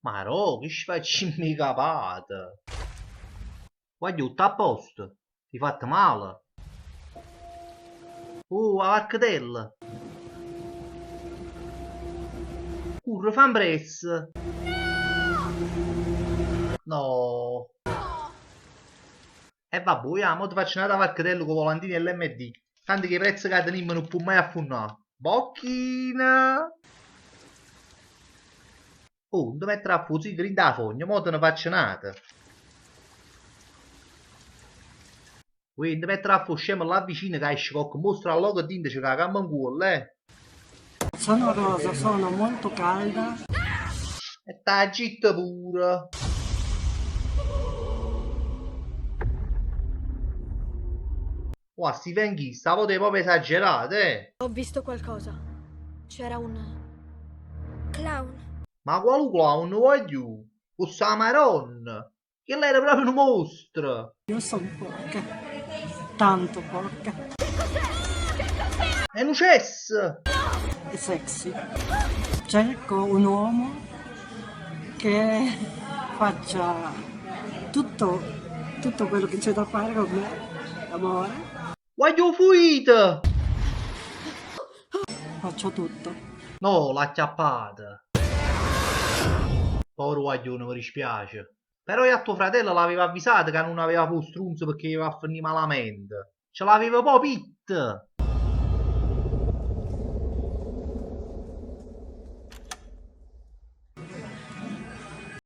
Marò, che sfaccimm 'e capata! Guagliò, tutt' a posto? T'hê fatto male? Uh, 'a varchetella! Curre, fa ampressa! No! E vabbuò, ja, mo te faccio n'ata varchetella cu 'o volantino 'e l'MD. Tanto che 'e prezzi ca tenimmo nun può mai affunnà. Bocchina! Oh, nun te mettere a fa 'o zico dint' 'a fogna, mo te ne faccio n'ata. Uè, nun te mettere a fa 'o scemo là vicino ca esce cocche mostro 'a lloco dinto ce cacammo 'ncuollo, eh! Sono rosa, sono molto calda. E t'aggio 'itto pure. Uà, Stephen King, sta vota è proprio esagerato, eh! Ho visto qualcosa. C'era un clown. Ma qualu clown, guagliù? Fosse 'a Maronna! Chella era proprio nu mostro! Io son porca, tanto porca. È nu cesso! E sexy. Cerco un uomo che faccia tutto, tutto quello che c'è da fare con me, l'amore. Guagliù fuite! Faccio tutto. No, l'ha acchiappata. Povero guaglione, mi dispiace. Però io a tuo fratello l'avevo avvisato che nun aveva fa 'o strunzo perché jeva a fernì malamente. Ce l'aveva proprio 'itto.